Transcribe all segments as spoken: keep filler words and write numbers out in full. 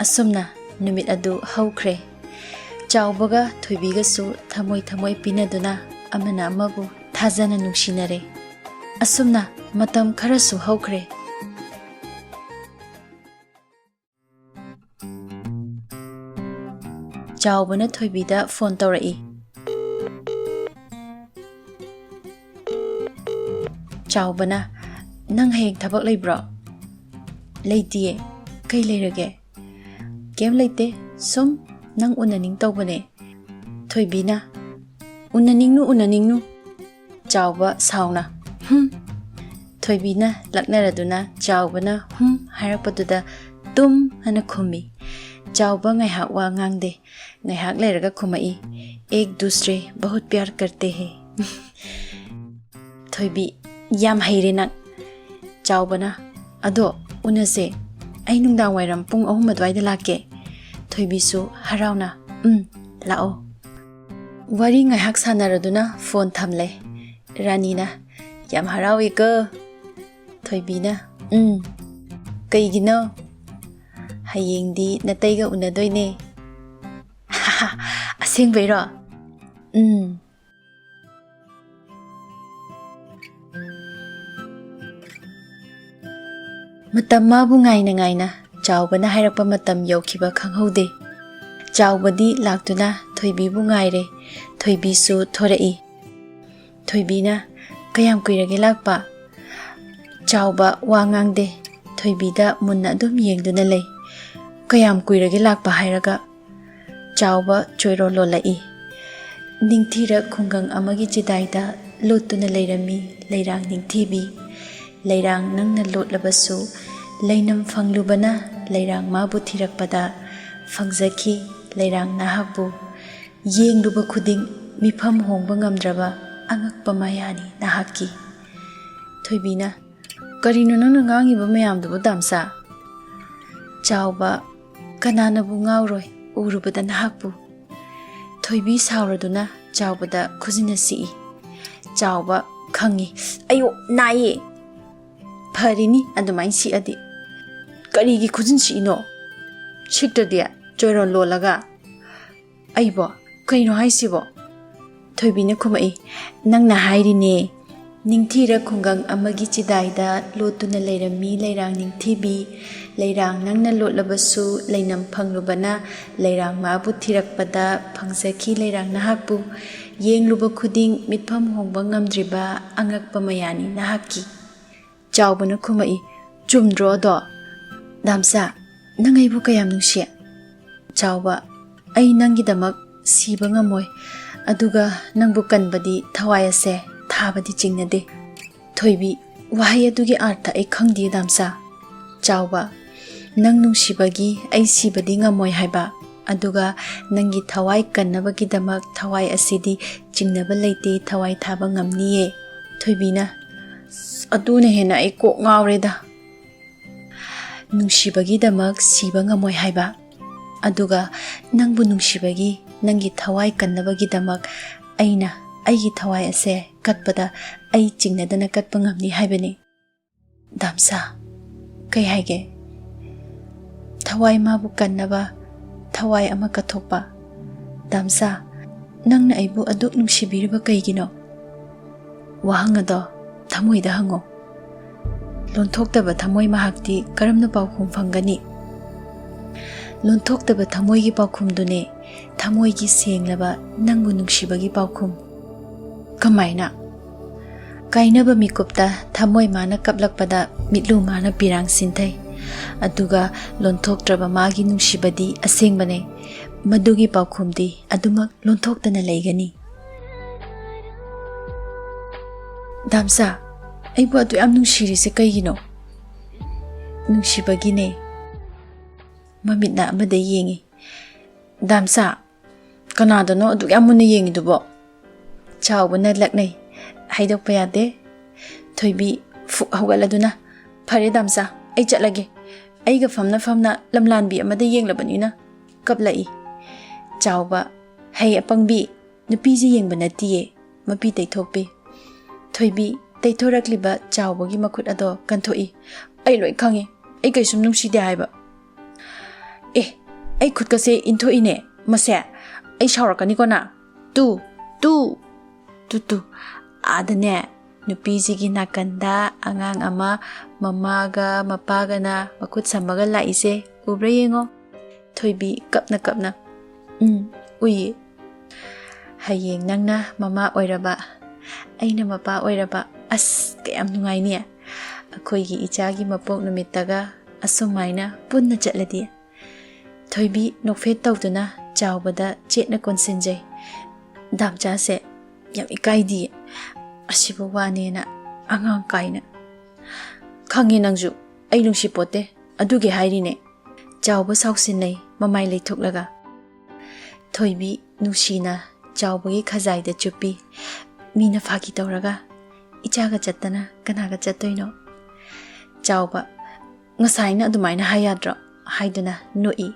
ꯑꯁꯨꯝꯅ ꯅꯨꯃꯤꯠ ꯑꯗꯨ ꯍꯧꯈ꯭ꯔꯦ꯫ ꯆꯥꯎꯕꯒ ꯊꯣꯏꯕꯤꯒꯁꯨ ꯊꯃꯣꯏ ꯊꯃꯣꯏ ꯄꯤꯅꯗꯨꯅ ꯑꯃꯅ ꯑꯃꯕꯨ ꯊꯥꯖꯅ ꯅꯨꯡꯁꯤꯅꯔꯦ꯫ ꯑꯁꯨꯝꯅ ꯃꯇꯝ ꯈꯔꯁꯨ ꯍꯧꯈ꯭ꯔꯦ꯫ ꯆꯥꯎꯕꯅ ꯊꯣꯏꯕꯤꯗ ꯐꯣꯟ ꯇꯧꯔꯛꯏ꯫ ꯆꯥꯎꯕꯅ, "ꯅꯪ ꯍꯌꯦꯡ ꯊꯕꯛ ꯂꯩꯕ꯭ꯔꯣ?" "ꯂꯩꯇꯤꯌꯦ꯫ ꯀꯩ ꯂꯩꯔꯒꯦ?" "ꯀꯩꯝ ꯂꯩꯇꯦ, ꯁꯨꯝ ꯅꯪ ꯎꯅꯅꯤꯡ ꯇꯧꯕꯅꯦ꯫" ꯊꯣꯏꯕꯤꯅ, "ꯎꯅꯅꯤꯡꯅꯨ, ꯎꯅꯅꯤꯡꯅꯨ꯫" ꯆꯥꯎꯕ ꯁꯥꯎꯅ, "ꯍꯨꯝ꯫" ꯊꯣꯏꯕꯤꯅ ꯂꯛꯅꯔꯗꯨꯅ ꯆꯥꯎꯕꯅ "ꯍꯨꯝ" ꯍꯥꯏꯔꯛꯄꯗꯨꯗ "ꯇꯨꯝ" ꯍꯥꯏꯅ ꯈꯨꯝꯃꯤ꯫ ꯆꯥꯎꯕ ꯉꯥꯏꯍꯥꯛ ꯋꯥ ꯉꯥꯡꯗꯦ꯫ ꯉꯥꯏꯍꯥꯛ ꯂꯩꯔꯒ ꯈꯨꯝꯃꯛꯏ, "ꯑꯦꯛ ꯗꯨꯁꯔꯦ ꯕꯍꯨꯠ ꯄ꯭ꯌꯥꯔ ꯀꯔꯇꯦ ꯍꯦ꯫" ꯊꯣꯏꯕꯤ, "ꯌꯥꯝ ꯍꯩꯔꯦ ꯅꯪ꯫" ꯆꯥꯎꯕꯅ, "ꯑꯗꯣ ꯎꯅꯁꯦ, ꯑꯩ ꯅꯨꯡꯗꯥꯡ ꯋꯥꯏꯔꯝ ꯄꯨꯡ ꯑꯍꯨꯝ ꯑꯗꯨꯋꯥꯏꯗ ꯂꯥꯛꯀꯦ꯫" ꯊꯣꯏꯕꯤꯁꯨ ꯍꯔꯥꯎꯅ, "ꯎꯝ, ꯂꯥꯛꯑꯣ꯫" ꯋꯥꯔꯤ ꯉꯥꯏꯍꯥꯛ ꯁꯥꯟꯅꯔꯗꯨꯅ ꯐꯣꯟ ꯊꯝꯂꯦ꯫ ꯔꯥꯅꯤꯅ, "ꯌꯥꯝ ꯍꯔꯥꯎꯏꯀꯣ꯫" ꯊꯣꯏꯕꯤꯅ, "ꯎꯝ, ꯀꯩꯒꯤꯅꯣ?" "ꯍꯌꯦꯡꯗꯤ ꯅꯇꯩꯒ ꯎꯅꯗꯣꯏꯅꯦ꯫" "ꯑꯁꯦꯡꯕꯩꯔꯣ?" "ꯎꯝ꯫" ꯃꯇꯝ ꯃꯥꯕꯨ ꯉꯥꯏꯅ ꯉꯥꯏꯅ ꯆꯥꯎꯕꯅ ꯍꯥꯏꯔꯛꯄ ꯃꯇꯝ ꯌꯧꯈꯤꯕ ꯈꯪꯍꯧꯗꯦ꯫ ꯆꯥꯎꯕꯗꯤ ꯂꯥꯛꯇꯨꯅ ꯊꯣꯏꯕꯤꯕꯨ ꯉꯥꯏꯔꯦ꯫ ꯊꯣꯏꯕꯤꯁꯨ ꯊꯣꯔꯛꯏ꯫ ꯊꯣꯏꯕꯤꯅ, "ꯀꯌꯥꯝ ꯀꯨꯏꯔꯒꯦ ꯂꯥꯛꯄ?" ꯆꯥꯎꯕ ꯋꯥ ꯉꯥꯡꯗꯦ꯫ ꯊꯣꯏꯕꯤꯗ ꯃꯨꯟꯅ ꯑꯗꯨꯝ ꯌꯦꯡꯗꯨꯅ ꯂꯩ꯫ "ꯀꯌꯥꯝ ꯀꯨꯏꯔꯒꯦ ꯂꯥꯛꯄ ꯍꯥꯏꯔꯒ?" ꯆꯥꯎꯕ ꯆꯣꯏꯔꯣꯜ ꯂꯣꯜꯂꯛꯏ꯫ "ꯅꯤꯡꯊꯤꯔ ꯈꯨꯡꯒꯪ ꯑꯃꯒꯤ ꯆꯤꯗꯥꯏꯗ ꯂꯣꯠꯇꯨꯅ ꯂꯩꯔꯝꯃꯤ ꯂꯩꯔꯥꯡ ꯅꯤꯡꯊꯤꯕꯤ꯫ ꯂꯩꯔꯥꯡ ꯅꯪꯅ ꯂꯣꯠꯂꯕꯁꯨ, ꯂꯩꯅꯝ ꯐꯪꯂꯨꯕꯅ ꯂꯩꯔꯥꯡ ꯃꯥꯕꯨ ꯊꯤꯔꯛꯄꯗ ꯐꯪꯖꯈꯤ ꯂꯩꯔꯥꯡ ꯅꯍꯥꯛꯄꯨ꯫ ꯌꯦꯡꯂꯨꯕ ꯈꯨꯗꯤꯡ ꯃꯤꯐꯝ ꯍꯣꯡꯕ ꯉꯝꯗ꯭ꯔꯕ ꯑꯉꯛꯄ ꯃꯌꯥꯅꯤ ꯅꯍꯥꯛꯀꯤ꯫" ꯊꯣꯏꯕꯤꯅ, "ꯀꯔꯤꯅꯣ ꯅꯪꯅ ꯉꯥꯡꯉꯤꯕ ꯃꯌꯥꯝꯗꯨꯕꯨ, ꯗꯥꯝꯆꯥ?" ꯆꯥꯎꯕ, "ꯀꯅꯥꯅꯕꯨ ꯉꯥꯎꯔꯣꯏ ꯎꯔꯨꯕꯗ ꯅꯍꯥꯛꯄꯨ?" ꯊꯣꯏꯕꯤ ꯁꯥꯎꯔꯗꯨꯅ ꯆꯥꯎꯕꯗ ꯈꯨꯖꯤꯟꯅ ꯁꯤꯛꯏ꯫ ꯆꯥꯎꯕ, "ꯈꯪꯉꯤ꯫ ꯑꯌꯣ, ꯅꯥꯏꯌꯦ꯫" "ꯐꯔꯤꯅꯤ ꯑꯗꯨꯃꯥꯏꯅ ꯁꯤꯛꯑꯗꯤ꯫ ꯀꯔꯤꯒꯤ ꯈꯨꯖꯤꯟ ꯁꯤꯛꯏꯅꯣ?" ꯁꯤꯛꯇ꯭ꯔꯗꯤ ꯆꯣꯏꯔꯣꯟ ꯂꯣꯜꯂꯒ꯫ ꯑꯩꯕꯣ? ꯀꯩꯅꯣ ꯍꯥꯏꯁꯤꯕꯣ? ꯊꯣꯏꯕꯤꯅ ꯈꯨꯝꯃꯛꯏ, "ꯅꯪꯅ ꯍꯥꯏꯔꯤꯅꯦ꯫ ꯅꯤꯡꯊꯤꯔ ꯈꯨꯡꯒꯪ ꯑꯃꯒꯤ ꯆꯤꯗꯥꯏꯗ ꯂꯣꯠꯇꯨꯅ ꯂꯩꯔꯝꯃꯤ ꯂꯩꯔꯥꯡ ꯅꯤꯡꯊꯤꯕꯤ꯫ ꯂꯩꯔꯥꯡ ꯅꯪꯅ ꯂꯣꯠꯂꯕꯁꯨ ꯂꯩꯅꯝ ꯐꯪꯂꯨꯕꯅ ꯂꯩꯔꯥꯡ ꯃꯥꯕꯨ ꯊꯤꯔꯛꯄꯗ ꯐꯪꯖꯈꯤ ꯂꯩꯔꯥꯡ ꯅꯍꯥꯛꯄꯨ꯫ ꯌꯦꯡꯂꯨꯕ ꯈꯨꯗꯤꯡ ꯃꯤꯠꯐꯝ ꯍꯣꯡꯕ ꯉꯝꯗ꯭ꯔꯤꯕ ꯑꯉꯛꯄ ꯃꯌꯥꯅꯤ ꯅꯍꯥꯛꯀꯤ꯫" ꯆꯥꯎꯕꯅ ꯈꯨꯝꯃꯛꯏ, "ꯆꯨꯝꯗ꯭ꯔꯣ ꯑꯗꯣ? ꯗꯥꯝꯆꯥ, ꯅꯪ ꯑꯩꯕꯨ ꯀꯌꯥꯝ ꯅꯨꯡꯁꯤ?" ꯆꯥꯎꯕ, "ꯑꯩ ꯅꯪꯒꯤꯗꯃꯛ ꯁꯤꯕ ꯉꯝꯃꯣꯏ꯫ ꯑꯗꯨꯒ ꯅꯪꯕꯨ ꯀꯟꯕꯗꯤ ꯊꯋꯥꯏ ꯑꯁꯦ ꯊꯥꯕꯗꯤ ꯆꯤꯡꯅꯗꯦ꯫" ꯊꯣꯏꯕꯤ, "ꯋꯥꯍꯩ ꯑꯗꯨꯒꯤ ꯑꯥꯔꯊ ꯑꯩ ꯈꯪꯗꯦ ꯗꯥꯝꯆꯥ꯫" ꯆꯥꯎꯕ, "ꯅꯪ ꯅꯨꯡꯁꯤꯕꯒꯤ ꯑꯩ ꯁꯤꯕꯗꯤ ꯉꯝꯃꯣꯏ ꯍꯥꯏꯕ, ꯑꯗꯨꯒ ꯅꯪꯒꯤ ꯊꯋꯥꯏ ꯀꯟꯅꯕꯒꯤꯗꯃꯛ ꯊꯋꯥꯏ ꯑꯁꯤꯗꯤ ꯆꯤꯡꯅꯕ ꯂꯩꯇꯦ, ꯊꯋꯥꯏ ꯊꯥꯕ ꯉꯝꯅꯤꯌꯦ꯫" ꯊꯣꯏꯕꯤꯅ, "ꯑꯁ, ꯑꯗꯨꯅ ꯍꯦꯟꯅ ꯑꯩ ꯀꯣꯛ ꯉꯥꯎꯔꯦꯗ꯫ ꯅꯨꯡꯁꯤꯕꯒꯤꯗꯃꯛ ꯁꯤꯕ ꯉꯝꯃꯣꯏ ꯍꯥꯏꯕ, ꯑꯗꯨꯒ ꯅꯪꯕꯨ ꯅꯨꯡꯁꯤꯕꯒꯤ, ꯅꯪꯒꯤ ꯊꯋꯥꯏ ꯀꯟꯅꯕꯒꯤꯗꯃꯛ ꯑꯩꯅ ꯑꯩꯒꯤ ꯊꯋꯥꯏ ꯑꯁꯦ ꯀꯠꯄꯗ ꯑꯩ ꯆꯤꯡꯅꯗꯅ ꯀꯠꯄ ꯉꯝꯅꯤ ꯍꯥꯏꯕꯅꯤ꯫" ꯗꯥꯝꯆꯥ, ꯀꯩ ꯍꯥꯏꯒꯦ? ꯊꯋꯥꯏ ꯃꯥꯕꯨ ꯀꯟꯅꯕ ꯊꯋꯥꯏ ꯑꯃ ꯀꯠꯊꯣꯛꯄ꯫ ꯗꯥꯝꯆꯥ, ꯅꯪꯅ ꯑꯩꯕꯨ ꯑꯗꯨꯛ ꯅꯨꯡꯁꯤꯕꯤꯔꯤꯕ ꯀꯩꯒꯤꯅꯣ? ꯋꯥꯍꯪ ꯑꯗꯣ ꯊꯃꯣꯏꯗ ꯍꯪꯉꯣ꯫ ꯂꯣꯟꯊꯣꯛꯇꯕ ꯊꯃꯣꯏ ꯃꯍꯥꯛꯇꯤ ꯀꯔꯝꯅ ꯄꯥꯎꯈꯨꯝ ꯐꯪꯒꯅꯤ? ꯂꯣꯟꯊꯣꯛꯇꯕ ꯊꯃꯣꯏꯒꯤ ꯄꯥꯎꯈꯨꯝꯗꯨꯅꯦ ꯊꯃꯣꯏꯒꯤ ꯁꯦꯡꯂꯕ ꯅꯪꯕꯨ ꯅꯨꯡꯁꯤꯕꯒꯤ ꯄꯥꯎꯈꯨꯝ꯫ ꯀꯃꯥꯏꯅ? ꯀꯥꯏꯅꯕ ꯃꯤꯀꯨꯞꯇ ꯊꯃꯣꯏ ꯃꯥꯅ ꯀꯞꯂꯛꯄꯗ ꯃꯤꯠꯂꯨ ꯃꯥꯅ ꯄꯤꯔꯥꯡ ꯁꯤꯟꯊꯩ꯫ ꯑꯗꯨꯒ ꯂꯣꯟꯊꯣꯛꯇ꯭ꯔꯕ ꯃꯥꯒꯤ ꯅꯨꯡꯁꯤꯕꯗꯤ ꯑꯁꯦꯡꯕꯅꯦ꯫ ꯃꯗꯨꯒꯤ ꯄꯥꯎꯈꯨꯝꯗꯤ ꯑꯗꯨꯃꯛ ꯂꯣꯟꯊꯣꯛꯇꯅ ꯂꯩꯒꯅꯤ꯫ ꯗꯥꯝꯆꯥ, ꯑꯩꯕꯨ ꯑꯗꯨ ꯌꯥꯝ ꯅꯨꯡꯁꯤꯔꯤꯁꯦ ꯀꯩꯒꯤꯅꯣ? ꯅꯨꯡꯁꯤꯕꯒꯤꯅꯦ꯫ ꯃꯃꯤꯠꯅ ꯑꯃꯗ ꯌꯦꯡꯉꯤ꯫ ꯗꯥꯝꯆꯥ, ꯀꯅꯥꯗꯅꯣ ꯑꯗꯨꯛ ꯌꯥꯝ ꯃꯨꯟꯅ ꯌꯦꯡꯉꯤꯗꯨꯕꯣ? ꯆꯥꯎꯕꯅ ꯂꯛꯅꯩ꯫ ꯍꯥꯏꯗꯣꯛꯄ ꯌꯥꯗꯦ꯫ ꯊꯣꯏꯕꯤ ꯐꯨꯛ ꯍꯧꯒꯠꯂꯗꯨꯅ, "ꯐꯔꯦ ꯗꯥꯝꯆꯥ, ꯑꯩ ꯆꯠꯂꯒꯦ꯫ ꯑꯩꯒ ꯐꯝꯅ ꯐꯝꯅ ꯂꯝꯂꯥꯟꯕꯤ ꯑꯃꯗ ꯌꯦꯡꯂꯕꯅꯤꯅ꯫" ꯀꯞꯂꯛꯏ꯫ ꯆꯥꯎꯕ, "ꯍꯩ ꯑꯄꯪꯕꯤ, ꯅꯨꯄꯤꯁꯤ ꯌꯦꯡꯕ ꯅꯠꯇꯤꯌꯦ, ꯃꯄꯤ ꯇꯩꯊꯣꯛꯄꯤ꯫" ꯊꯣꯏꯕꯤ ꯇꯩꯊꯣꯔꯛꯂꯤꯕ ꯆꯥꯎꯕꯒꯤ ꯃꯈꯨꯠ ꯑꯗꯣ ꯀꯟꯊꯣꯛꯏ꯫ "ꯑꯩ ꯂꯣꯏ ꯈꯪꯉꯤ, ꯑꯩ ꯀꯩꯁꯨꯝ ꯅꯨꯡꯁꯤꯗꯦ ꯍꯥꯏꯕ꯫" ꯑꯦ, ꯑꯩ ꯈꯨꯠꯀꯁꯦ ꯏꯟꯊꯣꯛꯏꯅꯦ꯫ ꯃꯁꯦ, ꯑꯩ ꯁꯥꯎꯔꯛꯀꯅꯤꯀꯣ ꯅꯪ꯫ ꯇꯨ, ꯇꯨ, ꯇꯨ, ꯇꯨ꯫ ꯑꯥꯗꯅꯦ, ꯅꯨꯄꯤꯁꯤꯒꯤ ꯅꯥꯀꯟꯗ ꯑꯉꯥꯡ ꯑꯃ ꯃꯃꯥꯒ ꯃꯄꯥꯒꯅ ꯃꯈꯨꯠ ꯁꯝꯃꯒ ꯂꯥꯛꯏꯁꯦ ꯎꯕ꯭ꯔꯥ ꯌꯦꯡꯉꯣ꯫ ꯊꯣꯏꯕꯤ ꯀꯞꯅ ꯀꯞꯅ, "ꯎꯝ, ꯎꯏꯌꯦ꯫ ꯍꯌꯦꯡ ꯅꯪꯅ ꯃꯃꯥ ꯑꯣꯏꯔꯕ, ꯑꯩꯅ ꯃꯄꯥ ꯑꯣꯏꯔꯕ, ꯑꯁ, ꯀꯌꯥꯝ ꯅꯨꯡꯉꯥꯏꯅꯤ꯫ ꯑꯩꯈꯣꯏꯒꯤ ꯏꯆꯥꯒꯤ ꯃꯄꯣꯛ ꯅꯨꯃꯤꯠꯇꯒ ꯑꯁꯨꯃꯥꯏꯅ ꯄꯨꯟꯅ ꯆꯠꯂꯗꯤ꯫" ꯊꯣꯏꯕꯤ ꯅꯣꯛꯐꯦꯠ ꯇꯧꯗꯨꯅ ꯆꯥꯎꯕꯗ ꯆꯦꯠꯅ ꯀꯣꯟꯁꯤꯟꯖꯩ꯫ "ꯗꯥꯝꯆꯥꯁꯦ ꯌꯥꯝ ꯏꯀꯥꯏꯗꯤꯌꯦ꯫ ꯑꯁꯤꯕꯨ ꯋꯥꯅꯦꯅ ꯑꯉꯥꯡ ꯀꯥꯏꯅ꯫" "ꯈꯪꯉꯦ ꯅꯪꯁꯨ, ꯑꯩ ꯅꯨꯡꯁꯤꯄꯣꯠꯇꯦ, ꯑꯗꯨꯒꯤ ꯍꯥꯏꯔꯤꯅꯦ꯫" ꯆꯥꯎꯕ ꯁꯥꯎꯁꯤꯟꯅꯩ ꯃꯃꯥꯏ ꯂꯩꯊꯣꯛꯂꯒ꯫ ꯊꯣꯏꯕꯤ ꯅꯨꯡꯁꯤꯅ ꯆꯥꯎꯕꯒꯤ ꯈꯖꯥꯏꯗ ꯆꯨꯞꯄꯤ꯫ ꯃꯤꯅ ꯐꯥꯒꯤ ꯇꯧꯔꯒ, "ꯏꯆꯥꯒ ꯆꯠꯇꯅ ꯀꯅꯥꯒ ꯆꯠꯇꯣꯏꯅꯣ?" ꯆꯥꯎꯕ, "ꯉꯁꯥꯏꯅ ꯑꯗꯨꯃꯥꯏꯅ ꯍꯥꯏ ꯌꯥꯗ꯭ꯔꯣ?" ꯍꯥꯏꯗꯨꯅ ꯅꯣꯛꯏ꯫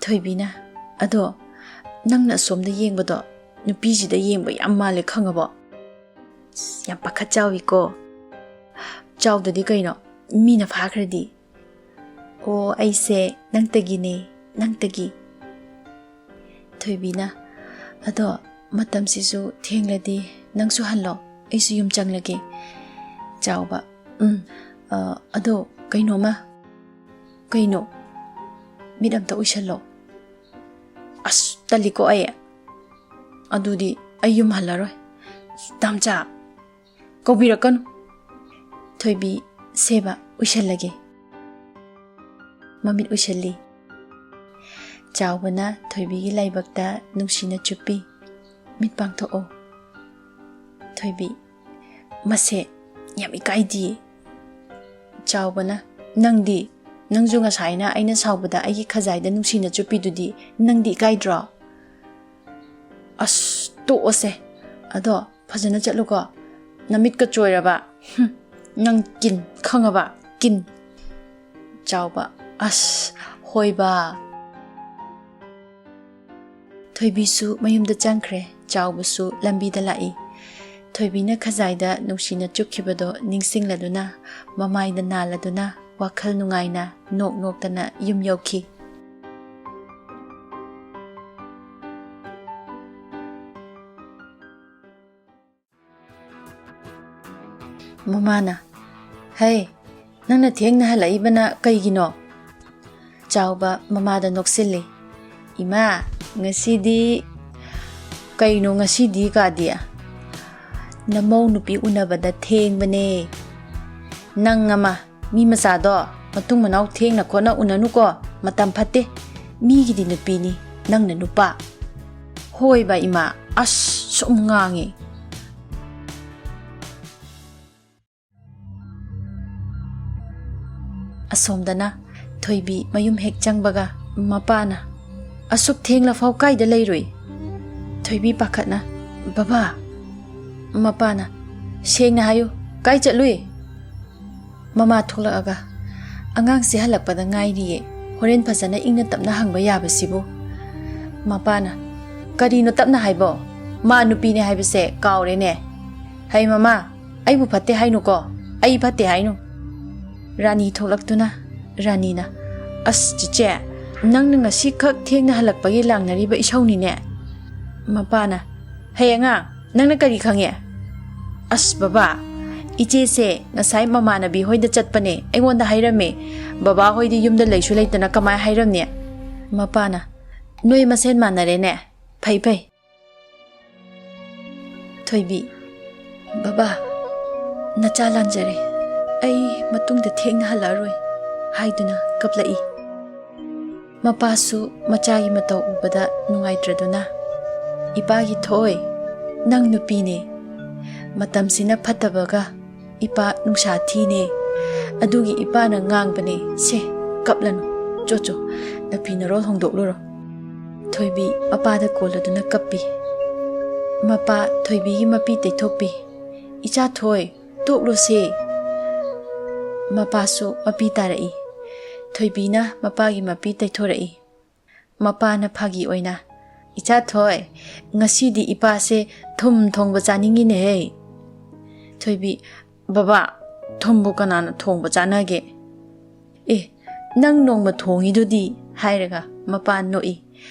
ꯊꯣꯏꯕꯤꯅ, "ꯑꯗꯣ ꯅꯪꯅ ꯑꯁꯣꯝꯗ ꯌꯦꯡꯕꯗꯣ ꯅꯨꯄꯤꯁꯤꯗ ꯌꯦꯡꯕ ꯌꯥꯝ ꯃꯥꯜꯂꯦ, ꯈꯪꯉꯕꯣ?" "ꯑꯁ, ꯌꯥꯝ ꯄꯥꯈꯠ ꯆꯥꯎꯏꯀꯣ꯫" "ꯆꯥꯎꯗꯗꯤ ꯀꯩꯅꯣ, ꯃꯤꯅ ꯐꯥꯈ꯭ꯔꯗꯤ꯫" "ꯑꯣ, ꯑꯩꯁꯦ ꯅꯪꯇꯒꯤꯅꯦ, ꯅꯪꯇꯒꯤ꯫" ꯊꯣꯏꯕꯤꯅ, "ꯑꯗꯣ ꯃꯇꯝꯁꯤꯁꯨ ꯊꯦꯡꯂꯗꯤ ꯅꯪꯁꯨ ꯍꯜꯂꯣ, ꯑꯩꯁꯨ ꯌꯨꯝ ꯆꯪꯂꯒꯦ꯫" ꯆꯥꯎꯕ, "ꯎꯝ, ꯑ, ꯑꯗꯣ ꯀꯩꯅꯣꯝꯃ꯫" "ꯀꯩꯅꯣ?" "ꯃꯤꯠ ꯑꯝꯇ ꯎꯏꯁꯜꯂꯣ꯫" "ꯑꯁ, ꯇꯜꯂꯤꯀꯣ ꯑꯩ꯫ ꯑꯗꯨꯗꯤ ꯑꯩ ꯌꯨꯝ ꯍꯜꯂꯔꯣꯏ꯫ ꯗꯥꯝꯆꯥ, ꯀꯧꯕꯤꯔꯛꯀꯅꯨ꯫" ꯊꯣꯏꯕꯤ, "ꯁꯦꯕ, ꯎꯏꯁꯜꯂꯒꯦ꯫" ꯃꯃꯤꯠ ꯎꯏꯁꯜꯂꯤ꯫ ꯆꯥꯎꯕꯅ ꯊꯣꯏꯕꯤꯒꯤ ꯂꯥꯏꯕꯛꯇ ꯅꯨꯡꯁꯤꯅ ꯆꯨꯞꯄꯤ꯫ "ꯃꯤꯠ ꯄꯥꯡꯊꯣꯛꯑꯣ꯫" ꯊꯣꯏꯕꯤ, "ꯃꯁꯦ ꯌꯥꯝ ꯏꯀꯥꯏꯗꯤꯌꯦ꯫" ꯆꯥꯎꯕꯅ, "ꯅꯪꯗꯤ, ꯅꯪꯁꯨ ꯉꯁꯥꯏꯅ ꯑꯩꯅ ꯁꯥꯎꯕꯗ ꯑꯩꯒꯤ ꯈꯖꯥꯏꯗ ꯅꯨꯡꯁꯤꯅ ꯆꯨꯞꯄꯤꯗꯨꯗꯤ, ꯅꯪꯗꯤ ꯏꯀꯥꯏꯗ꯭ꯔꯣ?" "ꯑꯁ, ꯇꯣꯛꯑꯣꯁꯦ꯫ ꯑꯗꯣ ꯐꯖꯅ ꯆꯠꯂꯨꯀꯣ꯫ ꯅꯃꯤꯠꯀ ꯆꯣꯏꯔꯕ꯫ ꯍꯨꯝ, ꯅꯪ ꯀꯤꯟ, ꯈꯪꯉꯕ? ꯀꯤꯟ꯫" ꯆꯥꯎꯕ, "ꯑꯁ, ꯍꯣꯏꯕ꯫" ꯊꯣꯏꯕꯤꯁꯨ ꯃꯌꯨꯝꯗ ꯆꯪꯈ꯭ꯔꯦ꯫ ꯆꯥꯎꯕꯁꯨ ꯂꯝꯕꯤꯗ ꯂꯥꯛꯏ꯫ ꯊꯣꯏꯕꯤꯅ ꯈꯖꯥꯏꯗ ꯅꯨꯡꯁꯤꯅ ꯆꯨꯞꯈꯤꯕꯗꯣ ꯅꯤꯡꯁꯤꯡꯂꯗꯨꯅ, ꯃꯃꯥꯏꯗ ꯅꯥꯜꯂꯗꯨꯅ, ꯋꯥꯈꯜ ꯅꯨꯡꯉꯥꯏꯅ ꯅꯣꯛ ꯅꯣꯛꯇꯅ ꯌꯨꯝ ꯌꯧꯈꯤ꯫ ꯃꯃꯥꯅ, "ꯍꯩ, ꯅꯪꯅ ꯊꯦꯡꯅ ꯍꯜꯂꯛꯏꯕꯅ ꯀꯩꯒꯤꯅꯣ?" ꯆꯥꯎꯕ ꯃꯃꯥꯗ ꯅꯣꯛꯁꯤꯜꯂꯤ꯫ "ꯏꯃꯥ, ꯉꯁꯤꯗꯤ ꯀꯩꯅꯣ ꯉꯁꯤꯗꯤ ꯀꯥꯗꯤ? ꯅꯃꯧ ꯅꯨꯄꯤ ꯎꯅꯕꯗ ꯊꯦꯡꯕꯅꯦ꯫ ꯅꯪ ꯑꯃ, ꯃꯤ ꯃꯆꯥꯗꯣ ꯃꯇꯨꯡ ꯃꯅꯥꯎ ꯊꯦꯡꯅ ꯈꯣꯠꯅ ꯎꯅꯅꯨꯀꯣ, ꯃꯇꯝ ꯐꯠꯇꯦ꯫ ꯃꯤꯒꯤꯗꯤ ꯅꯨꯄꯤꯅꯤ, ꯅꯪꯅ ꯅꯨꯄꯥ꯫" "ꯍꯣꯏꯕ ꯏꯃꯥ, ꯑꯁ ꯁꯨꯝ ꯉꯥꯡꯉꯤ꯫" ꯑꯁꯣꯝꯗꯅ ꯊꯣꯏꯕꯤ ꯃꯌꯨꯝ ꯍꯦꯛ ꯆꯪꯕꯒ ꯃꯄꯥꯅ, "ꯑꯁꯨꯛ ꯊꯦꯡꯂꯐꯥꯎ ꯀꯥꯏꯗ ꯂꯩꯔꯨꯏ?" ꯊꯣꯏꯕꯤ ꯄꯥꯈꯠꯅ, "ꯕꯕꯥ!" ꯃꯄꯥꯅ, "ꯁꯦꯡꯅ ꯍꯥꯏꯌꯨ, ꯀꯥꯏ ꯆꯠꯂꯨꯏ?" ꯃꯃꯥ ꯊꯣꯛꯂꯛꯑꯒ, "ꯑꯉꯥꯡꯁꯦ ꯍꯜꯂꯛꯄꯗ ꯉꯥꯏꯔꯤꯌꯦ, ꯍꯣꯔꯦꯟ ꯐꯖꯅ ꯏꯪꯅ ꯇꯞꯅ ꯍꯪꯕ ꯌꯥꯕꯁꯤꯕꯨ?" ꯃꯄꯥꯅ, "ꯀꯔꯤꯅꯣ ꯇꯞꯅ ꯍꯥꯏꯕꯣ? ꯃꯥ ꯅꯨꯄꯤꯅꯦ ꯍꯥꯏꯕꯁꯦ ꯀꯥꯎꯔꯦꯅꯦ꯫ ꯍꯩ ꯃꯃꯥ, ꯑꯩꯕꯨ ꯐꯠꯇꯦ ꯍꯥꯏꯅꯨꯀꯣ, ꯑꯩ ꯐꯠꯇꯦ ꯍꯥꯏꯅꯨ꯫" ꯔꯥꯅꯤ ꯊꯣꯛꯂꯛꯇꯨꯅ ꯔꯥꯅꯤꯅ, "ꯑꯁ ꯆꯤꯆꯦ, ꯅꯪꯅ ꯉꯁꯤ ꯈꯛ ꯊꯦꯡꯅ ꯍꯜꯂꯛꯄꯒꯤ ꯂꯥꯡꯅꯔꯤꯕ ꯏꯁꯧꯅꯤꯅꯦ?" ꯃꯄꯥꯅ, "ꯍꯩ ꯑꯉꯥꯡ, ꯅꯪꯅ ꯀꯔꯤ ꯈꯪꯉꯦ?" "ꯑꯁ ꯕꯕꯥ, ꯏꯆꯦꯁꯦ ꯉꯁꯥꯏ ꯃꯃꯥꯟꯅꯕꯤ ꯍꯣꯏꯗ ꯆꯠꯄꯅꯦ, ꯑꯩꯉꯣꯟꯗ ꯍꯥꯏꯔꯝꯃꯦ꯫ ꯕꯕꯥ ꯍꯣꯏꯗꯤ ꯌꯨꯝꯗ ꯂꯩꯁꯨ ꯂꯩꯇꯅ ꯀꯃꯥꯏ ꯍꯥꯏꯔꯝꯅꯤ?" ꯃꯄꯥꯅ, "ꯅꯣꯏ ꯃꯁꯦꯟ ꯃꯥꯟꯅꯔꯦꯅꯦ, ꯐꯩ ꯐꯩ꯫" ꯊꯣꯏꯕꯤ, "ꯕꯕꯥ, ꯅꯆꯥ ꯂꯥꯟꯖꯔꯦ, ꯑꯩ ꯃꯇꯨꯡꯗ ꯊꯦꯡꯅ ꯍꯜꯂꯛꯑꯔꯣꯏ" ꯍꯥꯏꯗꯨꯅ ꯀꯞꯂꯛꯏ꯫ ꯃꯄꯥꯁꯨ ꯃꯆꯥꯒꯤ ꯃꯇꯧ ꯎꯕꯗ ꯅꯨꯡꯉꯥꯏꯇ꯭ꯔꯗꯨꯅ, "ꯏꯄꯥꯒꯤ ꯊꯣꯏ, ꯅꯪ ꯅꯨꯄꯤꯅꯦ꯫ ꯃꯇꯝꯁꯤꯅ ꯐꯠꯇꯕꯒ ꯏꯄꯥ ꯅꯨꯡꯁꯥ ꯊꯤꯅꯦ꯫ ꯑꯗꯨꯒꯤ ꯏꯄꯥꯅ ꯉꯥꯡꯕꯅꯦ꯫ ꯁꯦ, ꯀꯞꯂꯅꯨ꯫ ꯆꯣ, ꯆꯣ, ꯅꯐꯤ ꯅꯔꯣꯜ ꯍꯣꯡꯗꯣꯛꯂꯨꯔꯣ꯫" ꯊꯣꯏꯕꯤ ꯃꯄꯥꯗ ꯀꯣꯜꯂꯗꯨꯅ ꯀꯞꯄꯤ꯫ ꯃꯄꯥ ꯊꯣꯏꯕꯤꯒꯤ ꯃꯄꯤ ꯇꯩꯊꯣꯛꯄꯤ꯫ "ꯏꯆꯥ ꯊꯣꯏ, ꯇꯣꯛꯂꯣꯁꯦ꯫" ꯃꯄꯥꯁꯨ ꯃꯄꯤ ꯇꯥꯔꯛꯏ꯫ ꯊꯣꯏꯕꯤꯅ ꯃꯄꯥꯒꯤ ꯃꯄꯤ ꯇꯩꯊꯣꯔꯛꯏ꯫ ꯃꯄꯥꯅ ꯐꯥꯒꯤ ꯑꯣꯏꯅ, "ꯏꯆꯥ ꯊꯣꯏ, ꯉꯁꯤꯗꯤ ꯏꯄꯥꯁꯦ ꯊꯨꯝ ꯊꯣꯡꯕ ꯆꯥꯅꯤꯡꯉꯤꯅꯦꯍꯦ꯫" ꯊꯣꯏꯕꯤ, "ꯕꯕꯥ, ꯊꯨꯝꯕꯨ ꯀꯅꯥꯅ ꯊꯣꯡꯕ ꯆꯥꯅꯒꯦ?" "ꯑꯦ, ꯅꯪ ꯅꯣꯡꯃ ꯊꯣꯡꯉꯤꯗꯨꯗꯤ" ꯍꯥꯏꯔꯒ ꯃꯄꯥ ꯅꯣꯛꯏ꯫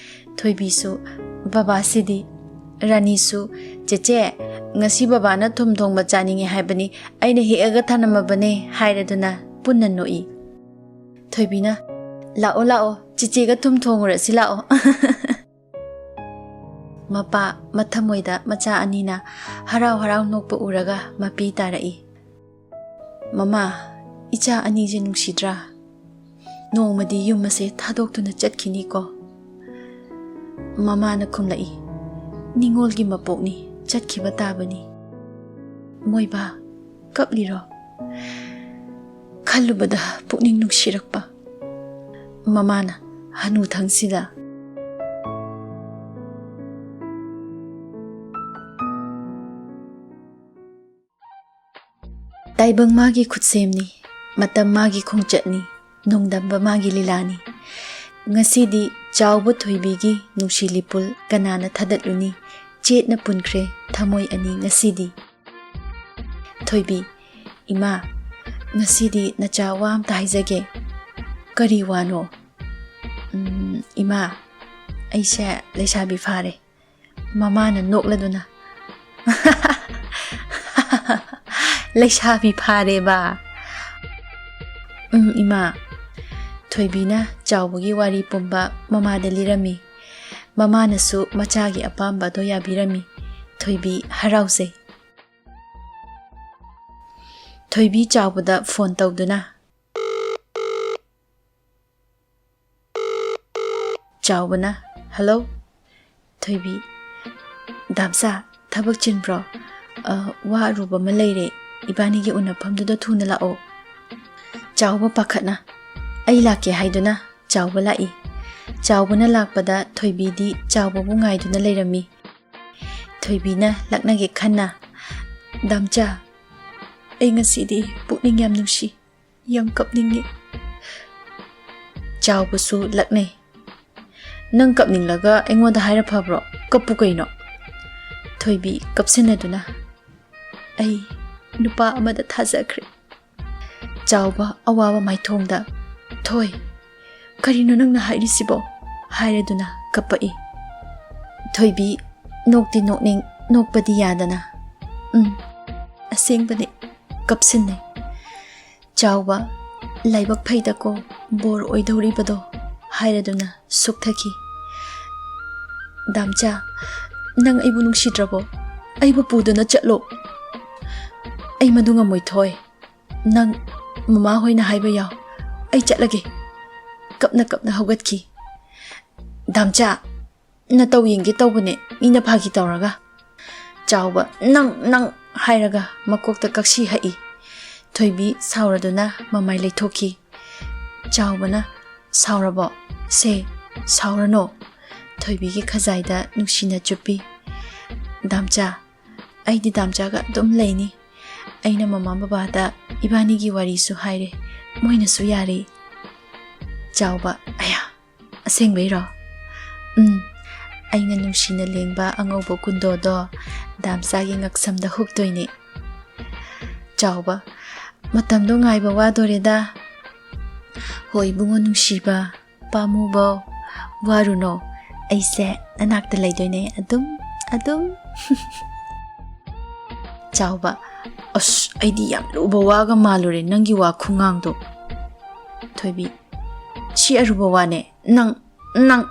ꯊꯣꯏꯕꯤꯁꯨ, "ꯕꯕꯥꯁꯤꯗꯤ ꯔꯥꯅꯤꯁꯨ, "ꯆꯦꯆꯦ, ꯉꯁꯤ ꯕꯕꯥꯅ ꯊꯨꯝ ꯊꯣꯡꯕ ꯆꯥꯅꯤꯡꯉꯦ ꯍꯥꯏꯕꯅꯤ, ꯑꯩꯅ ꯍꯦꯛꯑꯒ ꯊꯅꯝꯃꯕꯅꯦ" ꯍꯥꯏꯔꯗꯨꯅ ꯄꯨꯟꯅ ꯅꯣꯛꯏ꯫ ꯊꯣꯏꯕꯤꯅ, "ꯂꯥꯛꯑꯣ, ꯂꯥꯛꯑꯣ, ꯆꯦꯆꯦꯒ ꯊꯨꯝ ꯊꯣꯡꯉꯨꯔꯁꯤ ꯂꯥꯛꯑꯣ"꯫ ꯃꯄꯥ ꯃꯊꯃꯣꯏꯗ ꯃꯆꯥ ꯑꯅꯤꯅ ꯍꯔꯥꯎ ꯍꯔꯥꯎ ꯅꯣꯛꯄ ꯎꯔꯒ ꯃꯄꯤ ꯇꯥꯔꯛꯏ꯫ "ꯃꯃꯥ, ꯏꯆꯥ ꯑꯅꯤꯁꯦ ꯅꯨꯡꯁꯤꯗ꯭ꯔꯥ? ꯅꯣꯡꯃꯗꯤ ꯌꯨꯝ ꯑꯁꯦ ꯊꯥꯗꯣꯛꯇꯨꯅ ꯆꯠꯈꯤꯅꯤꯀꯣ"꯫ ꯃꯃꯥꯅ ꯈꯨꯝꯂꯛꯏ, "ꯅꯤꯡꯉꯣꯜꯒꯤ ꯃꯄꯣꯛꯅꯤ, ꯆꯠꯈꯤꯕ ꯇꯥꯕꯅꯤ"꯫ "ꯃꯣꯏꯕꯥ, ꯀꯞꯂꯤꯔꯣ?" ꯈꯜꯂꯨꯕꯗ ꯄꯨꯛꯅꯤꯡ ꯅꯨꯡꯁꯤꯔꯛꯄ꯫ ꯃꯃꯥꯅ, "ꯍꯅꯨꯊꯪꯁꯤꯗ"꯫ ꯇꯥꯏꯕꯪ ꯃꯥꯒꯤ ꯈꯨꯠꯁꯦꯝꯅꯤ, ꯃꯇꯝ ꯃꯥꯒꯤ ꯈꯣꯡꯆꯠꯅꯤ, ꯅꯣꯡꯗꯝꯕ ꯃꯥꯒꯤ ꯂꯤꯂꯥꯅꯤ꯫ ꯉꯁꯤꯗꯤ ꯆꯥꯎꯕ ꯊꯣꯏꯕꯤꯒꯤ ꯅꯨꯡꯁꯤ ꯂꯤꯄꯨꯜ ꯀꯅꯥꯅ ꯊꯥꯗꯠꯂꯨꯅꯤ? ꯆꯦꯠꯅ ꯄꯨꯟꯈ꯭ꯔꯦ ꯊꯃꯣꯏ ꯑꯅꯤ ꯉꯁꯤꯗꯤ꯫ ꯊꯣꯏꯕꯤ, "ꯏꯃꯥ, ꯉꯁꯤꯗꯤ ꯅꯆꯥ ꯋꯥ ꯑꯝꯇ ꯍꯥꯏꯖꯒꯦ"꯫ "ꯀꯔꯤ ꯋꯥꯅꯣ?" "ꯎꯝ, ꯏꯃꯥ, ꯑꯩꯁꯦ ꯂꯩꯁꯥꯕꯤ ꯐꯥꯔꯦ"꯫ ꯃꯃꯥꯅ ꯅꯣꯛꯂꯗꯨꯅ, "ꯂꯩꯁꯥꯕꯤ ꯐꯥꯔꯦꯕ"꯫ "ꯎꯝ, ꯏꯃꯥ"꯫ ꯊꯣꯏꯕꯤꯅ ꯆꯥꯎꯕꯒꯤ ꯋꯥꯔꯤ ꯄꯨꯝꯕ ꯃꯃꯥꯗ ꯂꯤꯔꯝꯃꯤ꯫ ꯃꯃꯥꯅꯁꯨ ꯃꯆꯥꯒꯤ ꯑꯄꯥꯝꯕꯗꯣ ꯌꯥꯕꯤꯔꯝꯃꯤ꯫ ꯊꯣꯏꯕꯤ ꯍꯔꯥꯎꯖꯩ꯫ ꯊꯣꯏꯕꯤ ꯆꯥꯎꯕꯗ ꯐꯣꯟ ꯇꯧꯗꯨꯅ, ꯆꯥꯎꯕꯅ, "ꯍꯜꯂꯣ"꯫ ꯊꯣꯏꯕꯤ, "ꯗꯥꯝꯆꯥ, ꯊꯕꯛ ꯆꯤꯟꯕ꯭ꯔꯣ? ꯑ, ꯋꯥ ꯑꯔꯨꯕ ꯑꯃ ꯂꯩꯔꯦ, ꯏꯕꯥꯅꯤꯒꯤ ꯎꯅꯐꯝꯗꯨꯗ ꯊꯨꯅ ꯂꯥꯛꯑꯣ"꯫ ꯆꯥꯎꯕ ꯄꯥꯈꯠꯅ, "ꯑꯩ ꯂꯥꯛꯀꯦ" ꯍꯥꯏꯗꯨꯅ ꯆꯥꯎꯕ ꯂꯥꯛꯏ꯫ ꯆꯥꯎꯕꯅ ꯂꯥꯛꯄꯗ ꯊꯣꯏꯕꯤꯗꯤ ꯆꯥꯎꯕꯕꯨ ꯉꯥꯏꯗꯨꯅ ꯂꯩꯔꯝꯃꯤ꯫ ꯊꯣꯏꯕꯤꯅ ꯂꯛꯅꯒꯦ ꯈꯟꯅ, "ꯗꯥꯝꯆꯥ, ꯑꯩ ꯉꯁꯤꯗꯤ ꯄꯨꯛꯅꯤꯡ ꯌꯥꯝ ꯅꯨꯡꯁꯤ, ꯌꯥꯝ ꯀꯞꯅꯤꯡꯉꯤ"꯫ ꯆꯥꯎꯕꯁꯨ ꯂꯛꯅꯩ꯫ "ꯅꯪ ꯀꯞꯅꯤꯡꯂꯒ ꯑꯩꯉꯣꯟꯗ ꯍꯥꯏꯔ ꯐꯕ꯭ꯔꯣ? ꯀꯞꯄꯨ ꯀꯩꯅꯣ"꯫ ꯊꯣꯏꯕꯤ ꯀꯞꯁꯤꯟꯅꯗꯨꯅ, "ꯑꯩ ꯅꯨꯄꯥ ꯑꯃꯗ ꯊꯥꯖꯈ꯭ꯔꯦ"꯫ ꯆꯥꯎꯕ ꯑꯋꯥꯕ ꯃꯥꯏꯊꯣꯡꯗ, "ꯊꯣꯏ, ꯀꯔꯤꯅꯣ ꯅꯪꯅ ꯍꯥꯏꯔꯤꯁꯤꯕꯣ?" ꯍꯥꯏꯔꯗꯨꯅ ꯀꯞꯄꯛꯏ꯫ ꯊꯣꯏꯕꯤ, ꯅꯣꯛꯇꯤ ꯅꯣꯛꯅꯤꯡ, ꯅꯣꯛꯄꯗꯤ ꯌꯥꯗꯅ꯫ "ꯎꯝ, ꯑꯁꯦꯡꯕꯅꯤ, ꯀꯞꯁꯤꯟꯅꯩ꯫ ꯆꯥꯎꯕ, ꯂꯥꯏꯕꯛ ꯐꯩꯗꯀꯣ, ꯕꯣꯔ ꯑꯣꯏꯗꯧꯔꯤꯕꯗꯣ" ꯍꯥꯏꯔꯗꯨꯅ ꯁꯨꯛꯊꯈꯤ꯫ "ꯗꯥꯝꯆꯥ, ꯅꯪ ꯑꯩꯕꯨ ꯅꯨꯡꯁꯤꯗ꯭ꯔꯕꯣ? ꯑꯩꯕꯨ ꯄꯨꯗꯨꯅ ꯆꯠꯂꯣ꯫ ꯑꯩ ꯃꯗꯨ ꯉꯝꯃꯣꯏ ꯊꯣꯏ꯫ ꯅꯪ ꯃꯃꯥ ꯍꯣꯏꯅ ꯍꯥꯏꯕ ꯌꯥꯎ꯫ ꯑꯩ ꯆꯠꯂꯒꯦ"꯫ ꯀꯞꯅ ꯀꯞꯅ ꯍꯧꯒꯠꯈꯤ꯫ "ꯗꯥꯝꯆꯥ, ꯅꯇꯧ ꯌꯦꯡꯒꯦ ꯇꯧꯕꯅꯦ, ꯃꯤꯅ ꯐꯥꯒꯤ ꯇꯧꯔꯒ"꯫ ꯆꯥꯎꯕ "ꯅꯪ, ꯅꯪ" ꯍꯥꯏꯔꯒ ꯃꯀꯣꯛꯇ ꯀꯛꯁꯤ ꯍꯛꯏ꯫ ꯊꯣꯏꯕꯤ ꯁꯥꯎꯔꯗꯨꯅ ꯃꯃꯥꯏ ꯂꯩꯊꯣꯛꯈꯤ꯫ ꯆꯥꯎꯕꯅ "ꯁꯥꯎꯔꯕꯣ? ꯁꯦ, ꯁꯥꯎꯔꯅꯣ"꯫ ꯊꯣꯏꯕꯤꯒꯤ ꯈꯖꯥꯏꯗ ꯅꯨꯡꯁꯤꯅ ꯆꯨꯞꯄꯤ꯫ "ꯗꯥꯝꯆꯥ, ꯑꯩꯗꯤ ꯗꯥꯝꯆꯥꯒ ꯑꯗꯨꯝ ꯂꯩꯅꯤ꯫ ꯑꯩꯅ ꯃꯃꯥ ꯕꯕꯥꯗ ꯏꯕꯥꯅꯤꯒꯤ ꯋꯥꯔꯤꯁꯨ ꯍꯥꯏꯔꯦ, ꯃꯣꯏꯅꯁꯨ ꯌꯥꯔꯦ"꯫ ꯆꯥꯎꯕ "ꯑꯌꯥ, ꯑꯁꯦꯡꯕꯩꯔꯣ?" "ꯎꯝ, ꯑꯩꯅ ꯅꯨꯡꯁꯤꯅ ꯂꯦꯡꯕ ꯑꯉꯧꯕ ꯀꯨꯟꯗꯣꯗꯣ ꯗꯥꯝꯆꯥꯒꯤ ꯉꯛꯁꯝꯗ ꯍꯨꯛꯇꯣꯏꯅꯦ"꯫ ꯆꯥꯎꯕ "ꯃꯇꯝꯗꯣ ꯉꯥꯏꯕ ꯋꯥꯗꯣꯔꯦꯗ"꯫ "ꯍꯣꯏ ꯏꯕꯨꯡꯉꯣ ꯅꯨꯡꯁꯤꯕ, ꯄꯥꯝꯃꯨꯕꯧ, ꯋꯥꯔꯨꯅꯣ, ꯑꯩꯁꯦ ꯅꯅꯥꯛꯇ ꯂꯩꯗꯣꯏꯅꯦ ꯑꯗꯨꯝ, ꯑꯗꯨꯝ"꯫ ꯆꯥꯎꯕ "ꯑꯁ, ꯑꯩꯗꯤ ꯌꯥꯝ ꯂꯨꯕ ꯋꯥꯒ ꯃꯥꯜꯂꯨꯔꯦ ꯅꯪꯒꯤ ꯋꯥ ꯈꯨꯉꯥꯡꯗꯣ"꯫ ꯊꯣꯏꯕꯤ "ꯁꯤ ꯑꯔꯨꯕ ꯋꯥꯅꯦ, ꯅꯪ, ꯅꯪ"꯫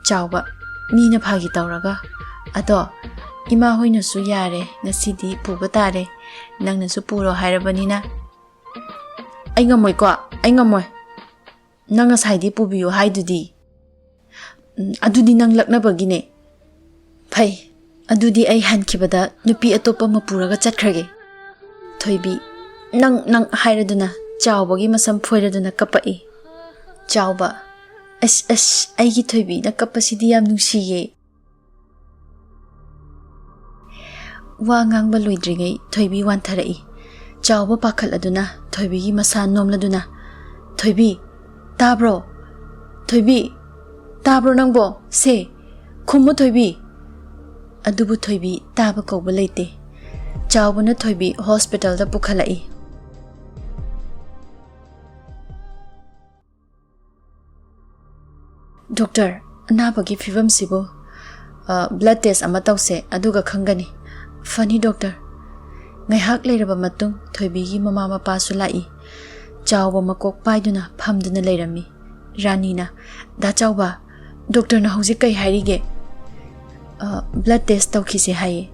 ꯆꯥꯎꯕ "ꯃꯤꯅ ꯐꯥꯒꯤ ꯇꯧꯔꯒ꯫ ꯑꯗꯣ ꯏꯃꯥ ꯍꯣꯏꯅꯁꯨ ꯌꯥꯔꯦ, ꯉꯁꯤꯗꯤ ꯄꯨꯕ ꯇꯥꯔꯦ, ꯅꯪꯅꯁꯨ ꯄꯨꯔꯣ ꯍꯥꯏꯔꯕꯅꯤꯅ"꯫ "ꯑꯩ ꯉꯝꯃꯣꯏꯀꯣ, ꯑꯩ ꯉꯝꯃꯣꯏ꯫ ꯅꯪ ꯉꯁꯥꯏꯗꯤ ꯄꯨꯕꯤꯌꯨ ꯍꯥꯏꯗꯨꯗꯤ"꯫ "ꯎꯝ, ꯑꯗꯨꯗꯤ ꯅꯪ ꯂꯛꯅꯕꯒꯤꯅꯦ"꯫ "ꯐꯩ, ꯑꯗꯨꯗꯤ ꯑꯩ ꯍꯟꯈꯤꯕꯗ ꯅꯨꯄꯤ ꯑꯇꯣꯞꯄ ꯑꯃ ꯄꯨꯔꯒ ꯆꯠꯈ꯭ꯔꯒꯦ"꯫ ꯊꯣꯏꯕꯤ "ꯅꯪ, ꯅꯪ" ꯍꯥꯏꯔꯗꯨꯅ ꯆꯥꯎꯕꯒꯤ ꯃꯁꯝ ꯐꯣꯏꯔꯗꯨꯅ ꯀꯞꯄꯛꯏ꯫ ꯆꯥꯎꯕ "ꯑꯁ, ꯑꯁ, ꯑꯩꯒꯤ ꯊꯣꯏꯕꯤꯅ ꯀꯞꯄꯁꯤꯗꯤ ꯌꯥꯝ ꯅꯨꯡꯁꯤꯌꯦ"꯫ ꯋꯥ ꯉꯥꯡꯕ ꯂꯣꯏꯗ꯭ꯔꯤꯉꯩ ꯊꯣꯏꯕꯤ ꯋꯥꯟꯊꯔꯛꯏ꯫ ꯆꯥꯎꯕ ꯄꯥꯈꯠꯂꯗꯨꯅ ꯊꯣꯏꯕꯤꯒꯤ ꯃꯁꯥ ꯅꯣꯝꯂꯗꯨꯅ, "ꯊꯣꯏꯕꯤ, ꯇꯥꯕ꯭ꯔꯣ? ꯊꯣꯏꯕꯤ, ꯇꯥꯕ꯭ꯔꯣ ꯅꯪꯕꯣ? ꯁꯦ, ꯈꯨꯝꯃꯨ ꯊꯣꯏꯕꯤ!" ꯑꯗꯨꯕꯨ ꯊꯣꯏꯕꯤ ꯇꯥꯕ ꯀꯧꯕ ꯂꯩꯇꯦ꯫ ꯆꯥꯎꯕꯅ ꯊꯣꯏꯕꯤ ꯍꯣꯁꯄꯤꯇꯥꯜꯗ ꯄꯨꯈꯠꯂꯛꯏ꯫ "ꯗꯣꯛꯇꯔ, ꯑꯅꯥꯕꯒꯤ ꯐꯤꯕꯝꯁꯤꯕꯨ?" "ꯑ, blood test ꯑꯃ ꯇꯧꯁꯦ, ꯑꯗꯨꯒ ꯈꯪꯒꯅꯤ꯫" "ꯐꯅꯤ, doctor꯫" ꯉꯥꯏꯍꯥꯛ ꯂꯩꯔꯕ ꯃꯇꯨꯡ ꯊꯣꯏꯕꯤꯒꯤ ꯃꯃꯥ ꯃꯄꯥꯁꯨ ꯂꯥꯛꯏ꯫ ꯆꯥꯎꯕ ꯃꯀꯣꯛ ꯄꯥꯏꯗꯨꯅ ꯐꯝꯗꯨꯅ ꯂꯩꯔꯝꯃꯤ꯫ ꯔꯥꯅꯤꯅ, "ꯗꯥ ꯆꯥꯎꯕ, doctorꯅ ꯍꯧꯖꯤꯛ ꯀꯩ ꯍꯥꯏꯔꯤꯒꯦ?" "ꯑ, blood test ꯇꯧꯈꯤꯁꯦ ꯍꯥꯏꯌꯦ꯫"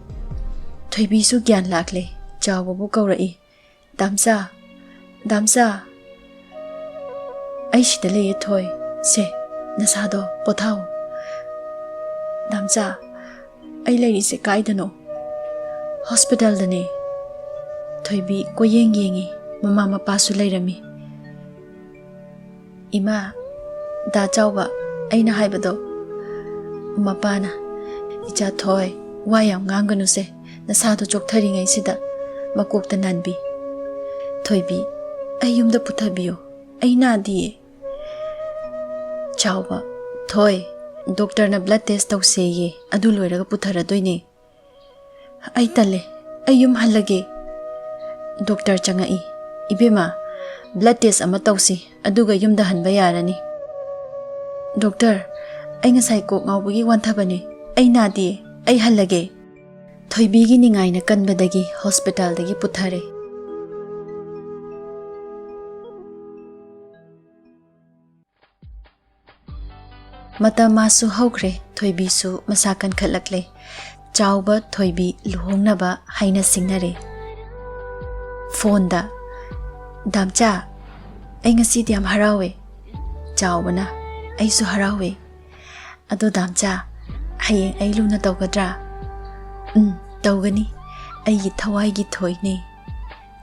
ꯊꯣꯏꯕꯤꯁꯨ ꯒ꯭ꯌꯥꯟ ꯂꯥꯛꯂꯦ꯫ ꯆꯥꯎꯕꯕꯨ ꯀꯧꯔꯛꯏ꯫ "ꯗꯥꯝꯆꯥ, ꯗꯥꯝꯆꯥ꯫" "ꯑꯩ ꯁꯤꯗ ꯂꯩꯌꯦ ꯊꯣꯏ꯫ ꯁꯦ, ꯅꯁꯥꯗꯣ ꯄꯣꯊꯥꯎ꯫" "ꯗꯥꯝꯆꯥ, ꯑꯩ ꯂꯩꯔꯤꯁꯦ ꯀꯥꯏꯗꯅꯣ?" "Hospitalꯗꯅꯦ꯫" ꯊꯣꯏꯕꯤ ꯀꯣꯏꯌꯦꯡ ꯌꯦꯡꯉꯤ꯫ ꯃꯃꯥ ꯃꯄꯥꯁꯨ ꯂꯩꯔꯝꯃꯤ꯫ "ꯏꯃꯥ, ꯗꯥ ꯆꯥꯎꯕ, ꯑꯩꯅ ꯍꯥꯏꯕꯗꯣ꯫" ꯃꯄꯥꯅ, "ꯏꯆꯥ ꯊꯣꯏ, ꯋꯥ ꯌꯥꯝ ꯉꯥꯡꯒꯅꯨꯁꯦ, ꯅꯁꯥꯗꯣ ꯆꯣꯛꯊꯔꯤꯉꯩꯁꯤꯗ ꯃꯀꯣꯛꯇ ꯅꯥꯟꯕꯤ꯫" ꯊꯣꯏꯕꯤ, "ꯑꯩ ꯌꯨꯝꯗ ꯄꯨꯊꯕꯤꯌꯨ, ꯑꯩ ꯅꯥꯗꯤꯌꯦ꯫" ꯆꯥꯎꯕ, "ꯊꯣꯏ, doctorꯅ blood test ꯇꯧꯁꯦꯌꯦ, ꯑꯗꯨ ꯂꯣꯏꯔꯒ ꯄꯨꯊꯔꯗꯣꯏꯅꯦ꯫" "ꯑꯩ ꯇꯜꯂꯦ, ꯑꯩ ꯌꯨꯝ ꯍꯜꯂꯒꯦ꯫" Doctor ꯆꯪꯉꯛꯏ꯫ "ꯏꯕꯦꯝꯃ, blood test ꯑꯃ ꯇꯧꯁꯤ, ꯑꯗꯨꯒ ꯌꯨꯝꯗ ꯍꯟꯕ ꯌꯥꯔꯅꯤ꯫" "Doctor, ꯑꯩ ꯉꯁꯥꯏ ꯀꯣꯛ ꯉꯥꯎꯕꯒꯤ ꯋꯥꯟꯊꯕꯅꯦ, ꯑꯩ ꯅꯥꯗꯦ, ꯑꯩ ꯍꯜꯂꯒꯦ꯫" ꯊꯣꯏꯕꯤꯒꯤ ꯅꯤꯡꯉꯥꯏꯅ ꯀꯟꯕꯗꯒꯤ hospitalꯗꯒꯤ ꯄꯨꯊꯔꯦ꯫ ꯃꯇꯝ ꯃꯥꯁꯨ ꯍꯧꯈ꯭ꯔꯦ, ꯊꯣꯏꯕꯤꯁꯨ ꯃꯁꯥ ꯀꯟꯈꯠꯂꯛꯂꯦ꯫ ꯆꯥꯎꯕ ꯊꯣꯏꯕꯤ ꯂꯨꯍꯣꯡꯅꯕ ꯍꯥꯏꯅ ꯁꯤꯡꯅꯔꯦ꯫ ꯐꯣꯟꯗ, "ꯗꯥꯝꯆꯥ, ꯑꯩ ꯉꯁꯤꯗꯤ ꯌꯥꯝ ꯍꯔꯥꯎꯋꯦ꯫" ꯆꯥꯎꯕꯅ, "ꯑꯩꯁꯨ ꯍꯔꯥꯎꯋꯦ꯫ ꯑꯗꯣ ꯗꯥꯝꯆꯥ, ꯍꯌꯦꯡ ꯑꯩ ꯂꯨꯅ ꯇꯧꯒꯗ꯭ꯔꯥ?" "ꯎꯝ, ꯇꯧꯒꯅꯤ꯫ ꯑꯩꯒꯤ ꯊꯋꯥꯏꯒꯤ ꯊꯣꯏꯅꯦ꯫"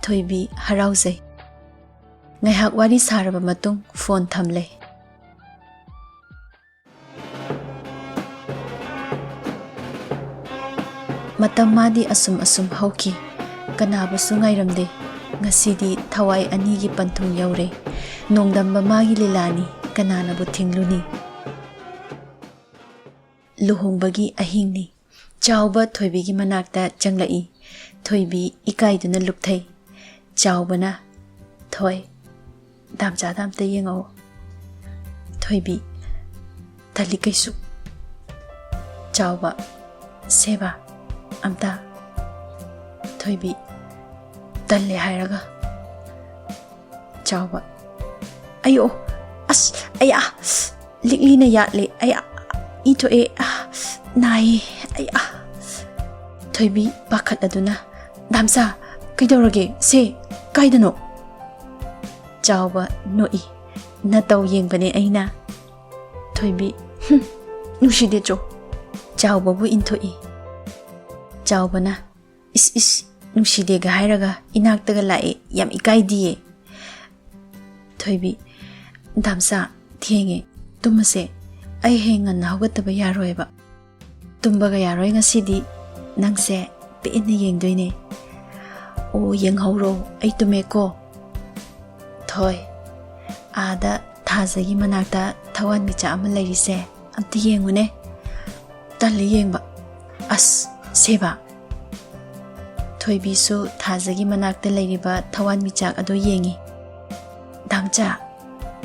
ꯊꯣꯏꯕꯤ ꯍꯔꯥꯎꯖꯩ꯫ ꯉꯥꯏꯍꯥꯛ ꯋꯥꯔꯤ ꯁꯥꯔꯕ ꯃꯇꯨꯡ ꯐꯣꯟ ꯊꯝꯂꯦ꯫ ꯃꯇꯝ ꯃꯥꯗꯤ ꯑꯁꯨꯝ ꯑꯁꯨꯝ ꯍꯧꯈꯤ꯫ ꯀꯅꯥꯕꯨꯁꯨ ꯉꯥꯏꯔꯝꯗꯦ꯫ ꯉꯁꯤꯗꯤ ꯊꯋꯥꯏ ꯑꯅꯤꯒꯤ ꯄꯟꯊꯨꯡ ꯌꯧꯔꯦ꯫ ꯅꯣꯡꯗꯝꯕ ꯃꯥꯒꯤ ꯂꯤꯂꯥꯅꯤ, ꯀꯅꯥꯅꯕꯨ ꯊꯤꯡꯂꯨꯅꯤ? ꯂꯨꯍꯣꯡꯕꯒꯤ ꯑꯍꯤꯡꯅꯤ꯫ ꯆꯥꯎꯕ ꯊꯣꯏꯕꯤꯒꯤ ꯃꯅꯥꯛꯇ ꯆꯪꯂꯛꯏ꯫ ꯊꯣꯏꯕꯤ ꯏꯀꯥꯏꯗꯨꯅ ꯂꯨꯞꯊꯩ꯫ ꯆꯥꯎꯕꯅ, "ꯊꯣꯏ, ꯗꯥꯝꯆꯥꯗ ꯑꯝꯇ ꯌꯦꯡꯉꯛꯑꯣ꯫" ꯊꯣꯏꯕꯤ, "ꯇꯜꯂꯤ ꯀꯩꯁꯨ꯫" ꯆꯥꯎꯕ, "ꯁꯦꯕꯥ, ꯑꯝꯇ"꯫ ꯊꯣꯏꯕꯤ, "ꯇꯜꯂꯦ ꯍꯥꯏꯔꯒ"꯫ ꯆꯥꯎꯕ, "ꯑꯌꯣ, ꯑꯁ, ꯑꯌꯥ, ꯂꯤꯛꯂꯤꯅ ꯌꯥꯠꯂꯦ, ꯑꯌꯥ, ꯏ ꯊꯣꯛꯑꯦ, ꯑ, ꯅꯥꯏꯌꯦ, ꯑꯌꯥ"꯫ ꯊꯣꯏꯕꯤ, ꯄꯥꯈꯠꯂꯗꯨꯅ, "ꯗꯥꯝꯆꯥ, ꯀꯩꯗꯧꯔꯒꯦ? ꯁꯦ, ꯀꯥꯏꯗꯅꯣ?" ꯆꯥꯎꯕ, ꯅꯣꯛꯏ, "ꯅꯇꯧ ꯌꯦꯡꯕꯅꯦ ꯑꯩꯅ"꯫ ꯊꯣꯏꯕꯤ, "ꯍꯨꯝ, ꯅꯨꯡꯁꯤꯗꯦ ꯆꯣ"꯫ ꯆꯥꯎꯕꯕꯨ ꯏꯟꯊꯣꯛꯏ꯫ ꯆꯥꯎꯕꯅ, "ꯏꯁ, ꯏꯁ, ꯅꯨꯡꯁꯤꯗꯦꯒ ꯍꯥꯏꯔꯒ ꯏꯅꯥꯛꯇꯒ ꯂꯥꯛꯑꯦ, ꯌꯥꯝ ꯏꯀꯥꯏꯗꯤꯌꯦ"꯫ ꯊꯣꯏꯕꯤ, "ꯗꯥꯝꯆꯥ, ꯊꯦꯡꯉꯦ, ꯇꯨꯝꯃꯁꯦ꯫ ꯑꯩ ꯍꯌꯦꯡ ꯉꯟꯅ ꯍꯧꯒꯠꯇꯕ ꯌꯥꯔꯣꯏꯕ"꯫ "ꯇꯨꯝꯕꯒ ꯌꯥꯔꯣꯏ ꯉꯁꯤꯗꯤ, ꯅꯪꯁꯦ ꯄꯦꯟꯅ ꯌꯦꯡꯗꯣꯏꯅꯦ"꯫ "ꯑꯣ, ꯌꯦꯡꯍꯧꯔꯣ, ꯑꯩ ꯇꯨꯝꯃꯦꯀꯣ"꯫ ꯊꯣꯏ, "ꯑꯥꯗ ꯊꯥꯖꯒꯤ ꯃꯅꯥꯛꯇ ꯊꯋꯥꯟꯃꯤꯆꯥꯛ ꯑꯃ ꯂꯩꯔꯤꯁꯦ ꯑꯝꯇ ꯌꯦꯡꯉꯨꯅꯦ"꯫ "ꯇꯜꯂꯤ ꯌꯦꯡꯕ"꯫ "ꯑꯁ, ꯁꯦꯕꯥ"꯫ ꯊꯣꯏꯕꯤꯁꯨ ꯊꯥꯖꯒꯤ ꯃꯅꯥꯛꯇ ꯂꯩꯔꯤꯕ ꯊꯋꯥꯟꯃꯤꯆꯥꯛ ꯑꯗꯨ ꯌꯦꯡꯉꯤ꯫ "ꯗꯥꯝꯆꯥ,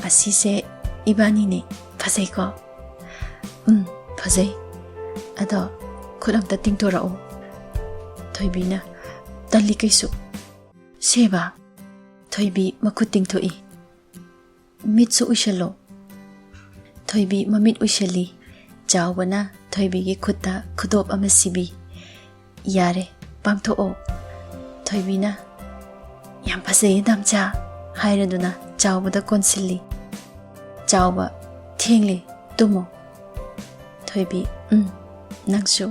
ꯑꯁꯤꯁꯦ ꯏꯕꯥꯅꯤꯅꯦ, ꯐꯖꯩꯀꯣ?" "ꯎꯝ, ꯐꯖꯩ꯫ ꯑꯗꯣ ꯈꯨꯠ ꯑꯝꯇ ꯇꯤꯡꯊꯣꯔꯛꯎ"꯫ ꯊꯣꯏꯕꯤꯅ, "ꯇꯜꯂꯤ ꯀꯩꯁꯨ"꯫ "ꯁꯦꯕꯥ"꯫ ꯊꯣꯏꯕꯤ ꯃꯈꯨꯠ ꯇꯤꯡꯊꯣꯛꯏ꯫ "ꯃꯤꯠꯁꯨ ꯎꯏꯁꯜꯂꯣ"꯫ ꯊꯣꯏꯕꯤ ꯃꯃꯤꯠ ꯎꯏꯁꯜꯂꯤ꯫ ꯆꯥꯎꯕꯅ ꯊꯣꯏꯕꯤꯒꯤ ꯈꯨꯠꯇ ꯈꯨꯗꯣꯞ ꯑꯃ ꯁꯤꯕꯤ꯫ "ꯌꯥꯔꯦ, ꯄꯥꯡꯊꯣꯛꯑꯣ"꯫ ꯊꯣꯏꯕꯤꯅ, "ꯌꯥꯝ ꯐꯖꯩꯌꯦ ꯗꯥꯝꯆꯥ" ꯍꯥꯏꯔꯗꯨꯅ ꯆꯥꯎꯕꯗ ꯀꯣꯟꯁꯤꯜꯂꯤ꯫ ꯆꯥꯎꯕ, "ꯊꯦꯡꯂꯦ, ꯇꯨꯝꯃꯣ"꯫ ꯊꯣꯏꯕꯤ, "ꯎꯝ, ꯅꯪꯁꯨ"꯫